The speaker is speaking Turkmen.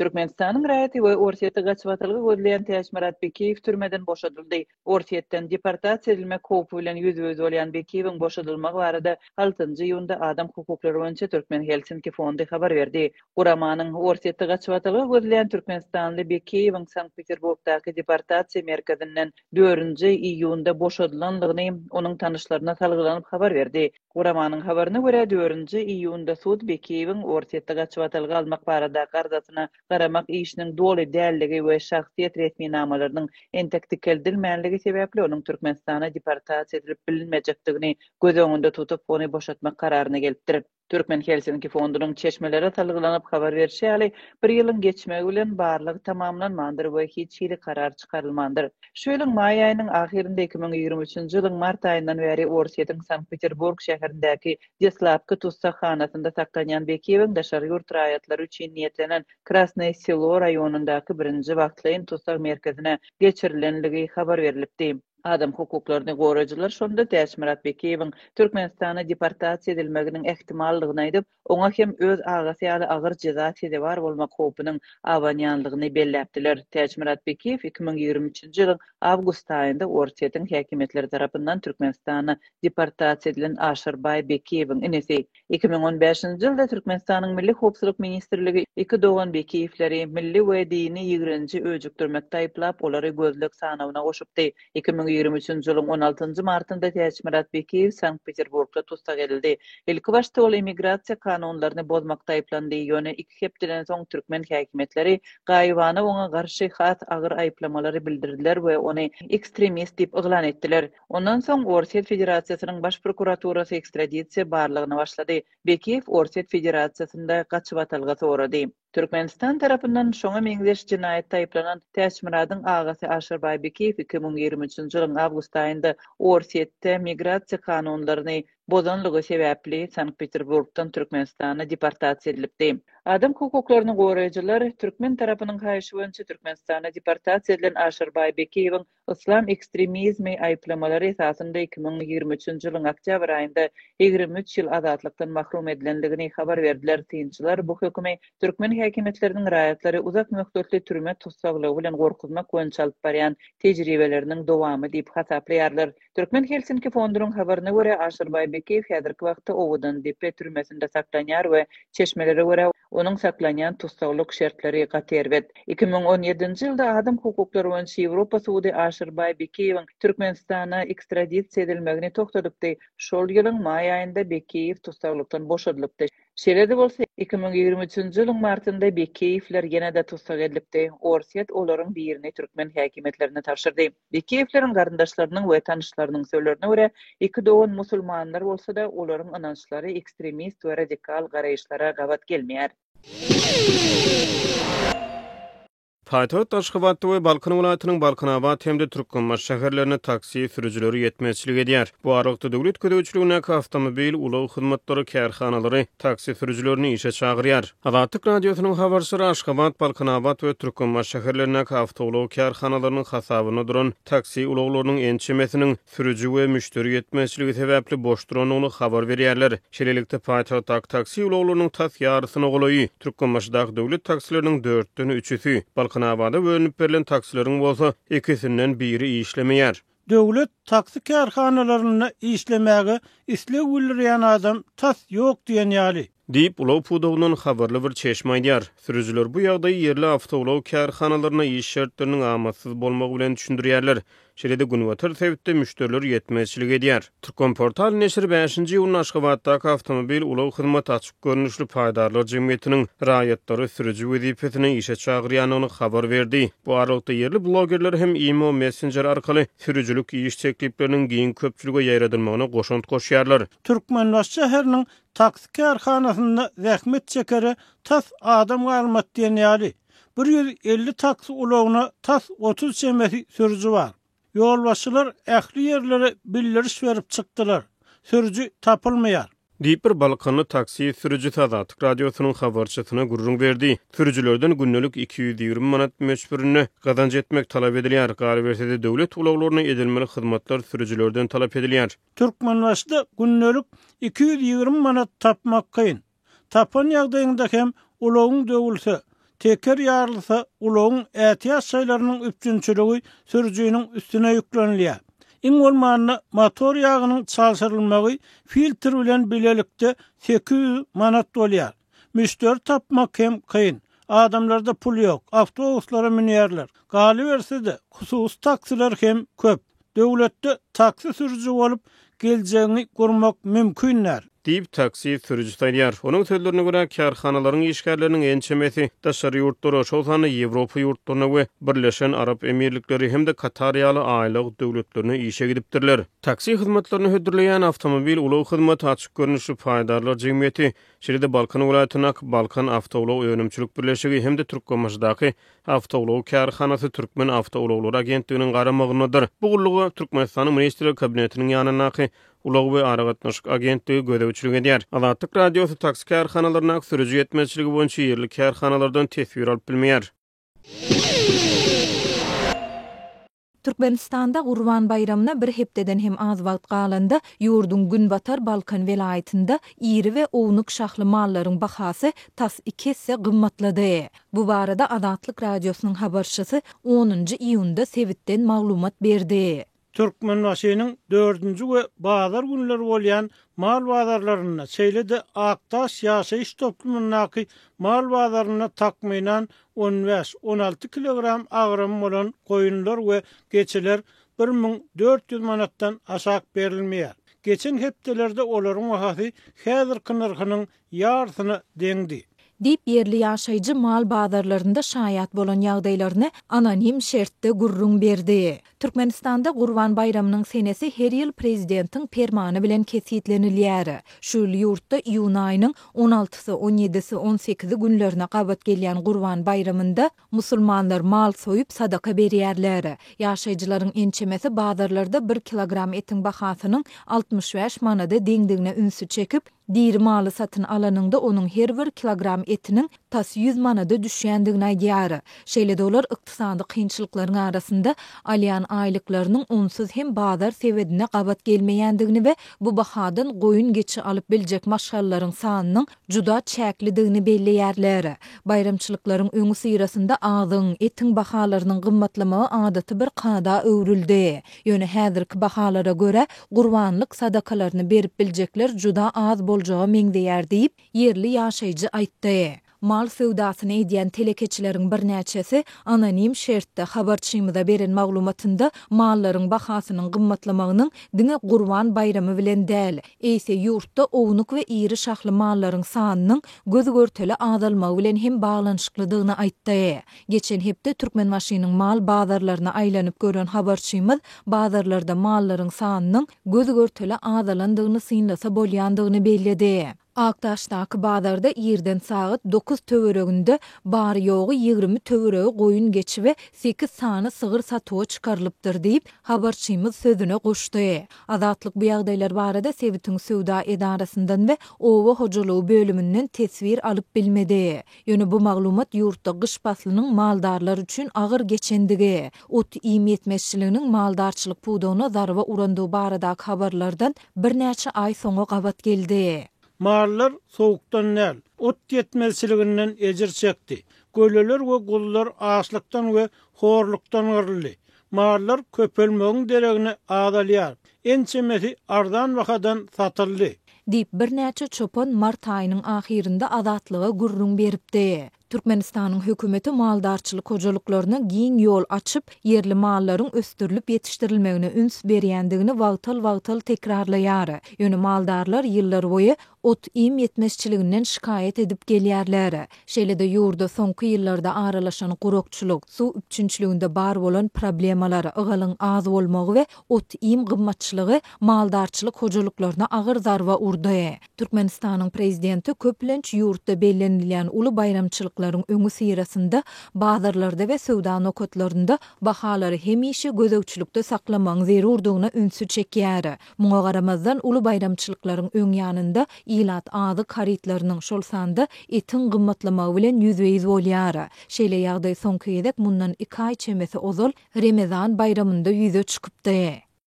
Türkmenistanyň raýaty we Orsýetde gaçybatalga gözleýän Täçmyrat Bekiýew türmeden boşadyldy. Orsýetden deportasiýa edilmek howpy bilen ýüzbe-ýüz bolýan Bekiýewiň boşadylmagy barada altynjy iýunda Adam hukuklary boýunça Türkmen Helsinki fondy habar berdi. Guramanyň Orsýetde gaçybatalga gözleýän türkmenistanly Bekiýewiň Sankt-Peterburgdaky deportasiýa merkezinden dördünji iýunda boşadylandygyny onuň tanyşlaryna salgylanyp habar berdi. Guramanyň habaryna görä, dördünji iýunda sud Bekiýewiň Orsýetde gaçybatalga almak baradaky arzasyna garamak işiniň doly dälligi we şahsyýet resminamalarynyň entek dikeldilmänligi sebäpli onuň Türkmenistana deportasiýa edilip bilinmejekdigini göz öňünde tutup, ony boşatmak kararyna gelipdir. Türkmen Helsinki fondunyň çeşmelere salgylanyp habar berşi ýaly, bir ýylyň geçmegi bilen barlag tamamlanmandyr we hiç hili karar çykarylmandyr. Şu ýylyň maý aýynyň ahyrynda 2023-nji ýylyň mart aýyndan bäri Orsýetiň Sankt-Peterburg şäherindäki deslapky tussaghanasynda saklanýan Bekiýewiň daşary ýurt raýatlary üçin niýetlenen Krasnoýe Selo raýonyndaky birinji wagtlaýyn tussag merkezine geçirilenligi habar berlipdi. Adam hukuklaryny goraýjylar şonda Täçmyrat Bekiýewiň Türkmenistana deportasiýa edilmeginiň ähtimallygyny aýdyp, oňa hem öz agasy ýaly agyr jeza sezewar bolmak howpunyň abanýanlygyny belläpdiler. Täçmyrat Bekiýew 2023-nji ýylyň awgust aýynda Orsýetiň häkimiýetleri tarapyndan Türkmenistana deportasiýa edilen Aşyrbaý Bekiýewiň inisi. 2015-nji ýylda Türkmenistanyň Milli howpsuzlyk ministrligi iki dogan Bekiýewleri milli we dini ýigrenji öjükdirmekde aýyplap, olary gözleg sanawyna goşupdy. 2023-nji ýylyň on altynjy martynda Täçmyrat Bekiýew Sankt-Peterburgda tussag edildi. Ilkibaşda ol immigrasiýa kanunlaryny bozmakda aýyplandy, ýöne iki hepdeden soň türkmen häkimiýetleri gaýybana oňa garşy has agyr aýyplamalary bildirdiler we ony ekstremist diýip yglan etdiler. Ondan soň Orsýet Federasiýasynyň Baş prokuraturasy ekstradisiýa barlagyna başlady. Bekiýew Orsýet Federasiýasynda gaçybatalga sorady. Türkmenistan tarapyndan şoňa meňzeş jenaýatda aýyplanan Täçmyradyň agasy Aşyrbaý Bekiýew 2023-nji ýylyň awgust aýynda Orsýetde migrasiýa kanunlaryny bozanlygy sebäpli Sankt-Peterburgdan Türkmenistana deportasiýa edilipdi. Adam hukuklaryny goraýjylar türkmen tarapynyň haýyşy boýunça Türkmenistana deportasiýa edilen Aşyrbaý Bekiýewiň Yslam ekstremizmi aýyplamalary esasynda 2023-nji ýylyň oktýabr aýynda 23 ýyl azatlykdan mahrum edilendigini habar berdiler. Synçylar bu hökümi türkmen häkimiýetleriniň raýatlary uzak möhletli türme tussaglygy bilen gorkuzmak boýunça alyp barýan tejribeleriniň dowamy diýip hasaplaýarlar. Türkmen Helsinki fondunyň habaryna görä, Aşyrbaý Bekiýew häzirki wagtda Owadandepe türmesinde saklanýar we çeşmelere görä, onuň saklanýan tussaglyk şertleri gaty erbet. 2017-nji ýylda Adam hukuklary boýunça Ýewropa sudy Aşyrbaý Bekiýewiň Türkmenistana ekstradisiýa edilmegini togtadypdy. Şol ýylyň maý aýynda Bekiýew tussaglykdan boşadylypdy. Şeýle-de bolsa, 2023-nji ýylyň martynda Bekiýewler ýene-de tussag edilipdi. Orsýet olaryň birini türkmen häkimiýetlerine tabşyrdy. Bekiýewleriň garyndaşlarynyň we tanyşlarynyň sözlerine görä, iki dogan musulmanlar bolsa-da, olaryň ynançlary ekstremist we radikal garaýyşlara gabat gelmeýär. Paýtagt Aşgabatda we Balkan welaýatynyň Balkanabat hem-de Türkmenbaşy şäherlerinde taksi sürüjileri ýetmezçilik edýär. Bu aralykda, döwlet gözegçiligindäki awtomobil ulag hyzmatlary kärhanalary taksi sürüjilerini işe çagyrýar. Azatlyk Radiosynyň habarçylary Aşgabat, Balkanabat we Türkmenbaşy şäherlerindäki awtoulag kärhanalarynyň hasabynda duran taksi ulaglarynyň ençemesiniň sürüji we müşderi ýetmezçiligi sebäpli boş durandygyny habar berýärler. Şeýlelikde, paýtagtdaky taksi ulaglarynyň tas ýarysyna golaýy, Türkmenbaşydaky döwlet taksileriniň dörtden üçüsi, Balkanabada bölünip berlen taksileriň bolsa ikisinden biri işlemeýär. Döwlet taksi kärhanalarynda işlemäge isleg bildirýän adam tas ýok diýen ýaly. Diýip, ulag pudagyndan habarly bir çeşme aýdýar. Sürüjiler bu ýagdaýy ýerli awtoulag kärhanalarynda iş şertleriniň amatsyz bolmagy bilen düşündirýärler. Şeýle-de günbatar sebitde müşderiler ýetmezçilik edýär. Turkmenportal neşiri bäşinji iýunda Aşgabatdaky Awtomobil ulag hyzmaty açyk görnüşli paýdarlar jemgyýetiniň raýatlary sürüji wezipesine işe çagyrýandygyny habar berdi. Bu aralykda ýerli blogerler hem imo messenjeri arkaly sürüjilik iş teklipleriniň giň köpçülige ýaýradylmagyna goşant goşýarlar. Türkmenbaşy şäheriniň taksi kärhanasynda zähmet çekere tas adam galmady diýen ýaly. 150 taksi ulagyna tas 30 çemesi sürüji bar. Ýolbaşçylar ähli ýerlere bildiriş berip çykdylar. Sürüji tapylmaýar. Diýip, bir balkanly taksi sürüjisi Azatlyk Radiosynyň habarçysyna gürrüň berdi. Sürüjilerden gündelik 220 manat möçberinde gazanç etmek talap edilýär. Galyberse-de, döwlet ulaglaryna edilmeli hyzmatlar sürüjilerden talap edilýär. Türkmenbaşyda gündelik 220 manat tapmak kyn. Tapan ýagdaýyňda hem ulagyň döwülse, Teker ýarylsa, ulagyň ätiýaç şaýlarynyň üpjünçiligi sürüjiniň üstüne ýüklenilýär. Iň bolmanda, motor ýagynyň çalşyrylmagy filtr bilen bilelikde 800 manat bolýar. Müşderi tapmak hem kyn. Adamlarda pul ýok, awtobuslara münýärler. Galyberse-de, hususy taksiler hem köp. Döwletde taksi sürüji bolup, geljegiňi gurmak mümkin däl. Diýip, taksi sürüjisi aýdýar. Onuň sözlerine görä, kärhanalaryň işgärleriniň ençemesi daşary ýurtlara, şol sanda Ýewropa ýurtlaryna we Birleşen Arap Emirlikleri hem-de Katar ýaly aýlag döwletlerine işe gidipdirler. Taksi hyzmatlaryny hödürleýän Awtomobil ulag hyzmaty açyk görnüşli paýdarlar jemgyýeti, şeýle-de Balkan welaýatyndaky Balkan awtoulag önümçilik birleşigi hem-de Türkmenbaşydaky Awtoulag kärhanasy Türkmen awtoulaglary agentliginiň garamagyndadyr. Bu gulluga Türkmenistanyň Ministrler Kabinetiniň ýanyndaky Ulag we aragatnaşyk agentligi gözegçilik edýär. Azatlyk Radiosy taksi kärhanalaryndaky sürüji ýetmezçiligi boýunça ýerli kärhanalardan teswir alyp bilmeýär. Türkmenistanda Gurban baýramyna bir hepdeden hem az wagt galanda, ýurduň günbatar Balkan welaýatynda iri we ownuk şahly mallaryň bahasy tas iki esse gymmatlady. Bu barada Azatlyk Radiosynyň habarçysy onunjy iýunda sebitden maglumat berdi. Türkmenbaşynyň dördünji we bazar günleri bolýan mal bazarlarynda, şeýle-de Akdaş ýaşaýyş toplumyndaky mal bazarynda takmynan on bäş, 16 kilogram agramy bolan goýunlar we geçiler 1400 manatdan aşak berilmeýär. Geçen hepdelerde olaryň bahasy häzirki nyrhynyň ýarysyna deňdi. Diýip, ýerli ýaşaýjy mal bazarlarynda şaýat bolan ýagdaýlaryny anonim şertde gürrüň berdi. Türkmenistanda Gurban baýramynyň senesi her ýyl prezidentiň permany bilen kesgitlenilýär. Şu ýyl ýurtda iýun aýynyň on altysy, on ýedisi, on sekizi günlerine gabat gelýän Gurban baýramynda musulmanlar mal soýup sadaka berýärler. Ýaşaýjylaryň ençemesi bazarlarda bir kilogram etiň bahasynyň 65 manada deňdigine ünsi çekip, Diri maly satyn alanyňda onuň her bir kilogram etiniň tas ýüz manada düşýändigini aýdýar. Şeýle-de olar ykdysady kynçylyklaryň arasynda alýan aýlyklarynyň onsuz hem bazar sebedine gabat gelmeýändigini we bu bahadan goýun-geçi alyp biljek maşgalalaryň sanynyň juda çäklidigini belleýärler. Baýramçylyklaryň öňüsyrasynda azygyň, etiň bahalarynyň gymmatlamagy adaty bir kada öwrüldi. Ýöne häzirki bahalara görä, gurbanlyk sadakalaryny berip biljekler juda az boljaga meňzeýär diýip, ýerli ýaşaýjy aýtdy. Mal söwdasyny edýän telekeçileriň birnäçesi anonim şertde habarçymyza beren maglumatynda mallaryň bahasynyň gymmatlamagynyň diňe Gurban baýramy bilen däl, eýse ýurtda ownuk we iri şahly mallaryň sanynyň göz-görtele azalmagy bilen hem baglanyşyklydygyny aýtdy. Geçen hepde Türkmenbaşynyň mal bazarlaryna aýlanyp gören habarçymyz bazarlarda mallaryň sanynyň göz-görtele azalandygyny synlasa bolýandygyny belledi. Akdaşdaky bazarda irden sagat dokuz töwereginde bary-ýogy 20 töweregi goýun-geçi we sekiz sany sygyr satuwa çykarylypdyr diýip, habarçymyz sözüne goşdy. Azatlyk bu ýagdaýlar barada sebitiň söwda edarasyndan we oba hojalygy bölüminden teswir alyp bilmedi. Ýöne bu maglumat ýurtda gyş paslynyň maldarlar üçin agyr geçendigi, ot-iým ýetmezçiliginiň maldarçylyk pudagyna zarba urandygy baradaky habarlardan birnäçe aý soňa gabat geldi. Mallar sowukdan däl, ot ýetmezçiliginden ejir çekdi. Göleler we guzular açlykdan we horlukdan gyryldy. Mallar köpelmegiň deregine azalýar. Ençemesi arzan bahadan satyldy. Diýip, birnäçe çopan mart aýynyň ahyrynda Azatlyga gürrüň beripdi. Türkmenistanyň hökümeti maldarçylyk hojalyklaryna giň ýol açyp, ýerli mallaryň ösdürilip ýetişdirilmegine üns berýändigini wagtal-wagtal tekrarlaýar. Ýöne maldarlar ýyllarboýy ot-iým ýetmezçiliginden şikaýat edip gelýärler. Şeýle-de ýurda soňky ýyllarda aralaşan gurakçylyk, suw üpjünçiliginde bar bolan problemalar, ygalyň az bolmagy we ot-iým gymmatçylygy maldarçylyk hojalyklaryna agyr zarba urdy. Türkmenistanyň prezidenti köplenç ýurtda bellenilýän uly baýramçylyklaryň öňüsyrasynda bazarlarda we söwda nokatlarynda bahalary hemişe gözegçilikde saklamagyň zerurdygyna ünsi çekýär. Muňa garamazdan, uly baýramçylyklaryň öň ýanynda ilat azyk harytlarynyň, şol sanda etiň gymmatlamagy bilen ýüzbe-ýüz bolýar. Şeýle ýagdaý soňky gezek mundan iki aý çemesi ozal Remezan baýramynda ýüze çykypdy.